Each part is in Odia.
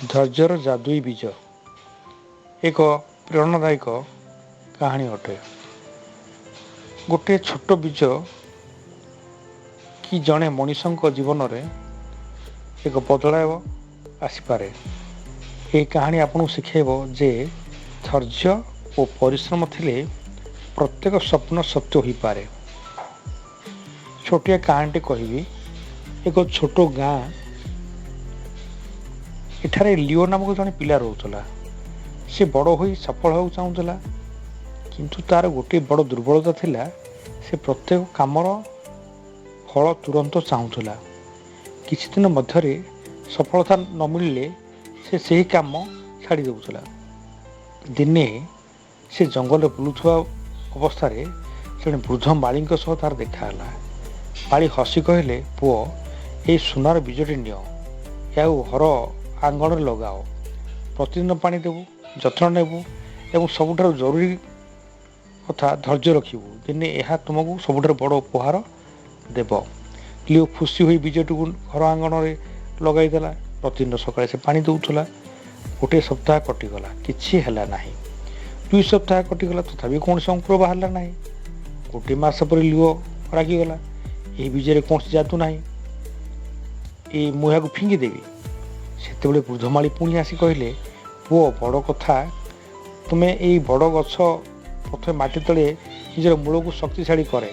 ଧୈର୍ଯ୍ୟର ଯାଦୁଇ ବୀଜ ଏକ ପ୍ରେରଣାଦାୟକ କାହାଣୀ ଅଟେ। ଗୋଟିଏ ଛୋଟ ବୀଜ କି ଜଣେ ମଣିଷଙ୍କ ଜୀବନରେ ଏକ ବଦଳାବ ଆସିପାରେ। ଏହି କାହାଣୀ ଆପଣଙ୍କୁ ଶିଖାଇବ ଯେ ଧୈର୍ଯ୍ୟ ଓ ପରିଶ୍ରମ ଥିଲେ ପ୍ରତ୍ୟେକ ସ୍ୱପ୍ନ ସତ୍ୟ ହୋଇପାରେ। ଛୋଟିଆ କାହାଣୀଟେ କହିବି। ଏକ ଛୋଟ ଗାଁ, ଏଠାରେ ଲିଓ ନାମକ ଜଣେ ପିଲା ରହୁଥିଲା। ସେ ବଡ଼ ହୋଇ ସଫଳ ହେବାକୁ ଚାହୁଁଥିଲା, କିନ୍ତୁ ତାର ଗୋଟିଏ ବଡ଼ ଦୁର୍ବଳତା ଥିଲା। ସେ ପ୍ରତ୍ୟେକ କାମର ଫଳ ତୁରନ୍ତ ଚାହୁଁଥିଲା। କିଛି ଦିନ ମଧ୍ୟରେ ସଫଳତା ନ ମିଳିଲେ ସେ ସେହି କାମ ଛାଡ଼ି ଦେଉଥିଲା। ଦିନେ ସେ ଜଙ୍ଗଲରେ ବୁଲୁଥିବା ଅବସ୍ଥାରେ ଜଣେ ବୃଦ୍ଧ ମାଳୀଙ୍କ ସହ ତାର ଦେଖା ହେଲା। ମାଳୀ ହସି କହିଲେ, "ପୁଅ, ଏହି ସୁନାର ବୀଜଟି ନିଅ। ଏହାକୁ ଘର ଆଙ୍ଗଣରେ ଲଗାଅ। ପ୍ରତିଦିନ ପାଣି ଦେବୁ, ଯତ୍ନ ନେବୁ ଏବଂ ସବୁଠାରୁ ଜରୁରୀ କଥା, ଧୈର୍ଯ୍ୟ ରଖିବୁ। ଦିନେ ଏହା ତୁମକୁ ସବୁଠାରୁ ବଡ଼ ଉପହାର ଦେବ।" ଲିଓ ଖୁସି ହୋଇ ବୀଜଟିକୁ ଘର ଆଙ୍ଗଣରେ ଲଗାଇଦେଲା। ପ୍ରତିଦିନ ସକାଳେ ସେ ପାଣି ଦେଉଥିଲା। ଗୋଟିଏ ସପ୍ତାହ କଟିଗଲା, କିଛି ହେଲା ନାହିଁ। 2 ସପ୍ତାହ କଟିଗଲା, ତଥାପି କୌଣସି ଅଙ୍କୁର ବାହାରିଲା ନାହିଁ। ଗୋଟିଏ ମାସ ପରେ ଲିଓ ରାଗିଗଲା। "ଏହି ବୀଜରେ କୌଣସି ଯାଦୁ ନାହିଁ। ଏ ମୁଁ ଏହାକୁ ଫିଙ୍ଗିଦେବି।" ସେତେବେଳେ ବୃଦ୍ଧମାଳୀ ପୁଣି ଆସି କହିଲେ, "ପୁଅ, ବଡ଼ କଥା, ତୁମେ ଏଇ ବଡ଼ ଗଛ ପ୍ରଥମେ ମାଟି ତଳେ ନିଜର ମୂଳକୁ ଶକ୍ତିଶାଳୀ କରେ।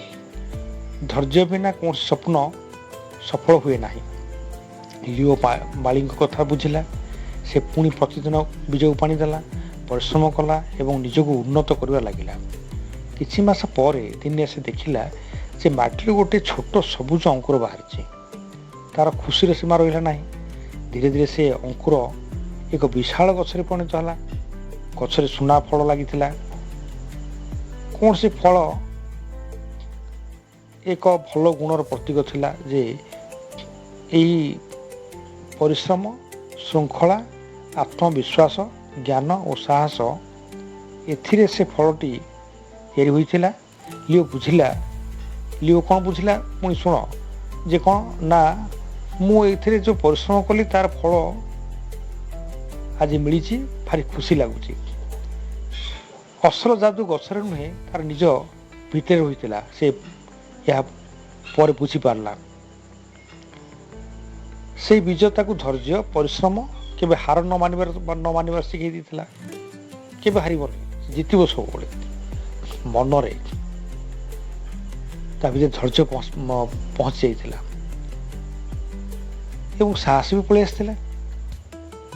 ଧୈର୍ଯ୍ୟ ବିନା କୌଣସି ସ୍ୱପ୍ନ ସଫଳ ହୁଏ ନାହିଁ।" ଲିଓ ମାଳୀଙ୍କ କଥା ବୁଝିଲା। ସେ ପୁଣି ପ୍ରତିଦିନ ବୀଜକୁ ପାଣି ଦେଲା, ପରିଶ୍ରମ କଲା ଏବଂ ନିଜକୁ ଉନ୍ନତ କରିବା ଲାଗିଲା। କିଛି ମାସ ପରେ ଦିନେ ସେ ଦେଖିଲା ଯେ ମାଟିରୁ ଗୋଟିଏ ଛୋଟ ସବୁଜ ଅଙ୍କୁର ବାହାରିଛି। ତାର ଖୁସିର ସୀମା ରହିଲା ନାହିଁ। ଧୀରେ ଧୀରେ ସେ ଅଙ୍କୁର ଏକ ବିଶାଳ ଗଛରେ ପରିଣତ ହେଲା। ଗଛରେ ସୁନା ଫଳ ଲାଗିଥିଲା। କୌଣସି ଫଳ ଏକ ଭଲ ଗୁଣର ପ୍ରତୀକ ଥିଲା ଯେ ଏହି ପରିଶ୍ରମ, ଶୃଙ୍ଖଳା, ଆତ୍ମବିଶ୍ୱାସ, ଜ୍ଞାନ ଓ ସାହସ, ଏଥିରେ ସେ ଫଳଟି ତିଆରି ହୋଇଥିଲା। ଲିଓ ବୁଝିଲା। ଲିଓ କ'ଣ ବୁଝିଲା ପୁଣି ଶୁଣ ଯେ କ'ଣ ନା, ମୁଁ ଏଥିରେ ଯେଉଁ ପରିଶ୍ରମ କଲି, ତାର ଫଳ ଆଜି ମିଳିଛି, ଭାରି ଖୁସି ଲାଗୁଛି। ଅସଲ ଯାଦୁ ଗଛରେ ନୁହେଁ, ତାର ନିଜ ଭିତରେ ରହିଥିଲା। ସେ ଏହା ପରେ ବୁଝିପାରିଲା। ସେଇ ବୀଜ ତାକୁ ଧୈର୍ଯ୍ୟ, ପରିଶ୍ରମ, କେବେ ହାର ନ ମାନିବାର ଶିଖେଇ ଦେଇଥିଲା। କେବେ ହାରିବନି, ଜିତିବ ସବୁବେଳେ। ମନରେ ତା ଭିତରେ ଧୈର୍ଯ୍ୟ ପହଞ୍ଚି ଯାଇଥିଲା ଏବଂ ସାହସ ବି ପଳେଇ ଆସିଥିଲା।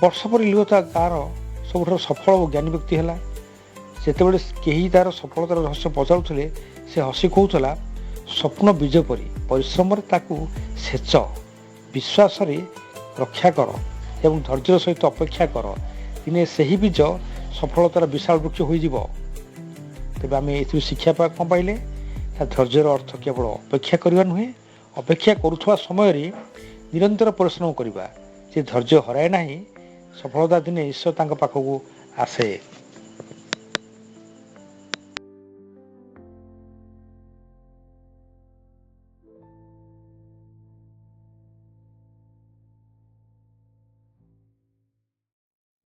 ବର୍ଷ ପରେ ଲିଓ ତା ଗାଁର ସବୁଠାରୁ ସଫଳ ଓ ଜ୍ଞାନୀ ବ୍ୟକ୍ତି ହେଲା। ଯେତେବେଳେ କେହି ତାର ସଫଳତାର ରହସ୍ୟ ପଚାରୁଥିଲେ, ସେ ହସି କହୁଥିଲା, "ସ୍ୱପ୍ନ ବୀଜ ପରି। ପରିଶ୍ରମରେ ତାକୁ ସେଚ, ବିଶ୍ୱାସରେ ରକ୍ଷା କର ଏବଂ ଧୈର୍ଯ୍ୟର ସହିତ ଅପେକ୍ଷା କର। ଦିନେ ସେହି ବୀଜ ସଫଳତାର ବିଶାଳ ବୃକ୍ଷ ହୋଇଯିବ।" ତେବେ ଆମେ ଏଥିରୁ ଶିକ୍ଷା କ'ଣ ପାଇଲେ ନା, ଧୈର୍ଯ୍ୟର ଅର୍ଥ କେବଳ ଅପେକ୍ଷା କରିବା ନୁହେଁ, ଅପେକ୍ଷା କରୁଥିବା ସମୟରେ ନିରନ୍ତର ପରିଶ୍ରମ କରିବା। ଯେ ଧୈର୍ଯ୍ୟ ହରାଏ ନାହିଁ, ସଫଳତା ଦିନେ ନିଶ୍ଚୟ ତାଙ୍କ ପାଖକୁ ଆସେ।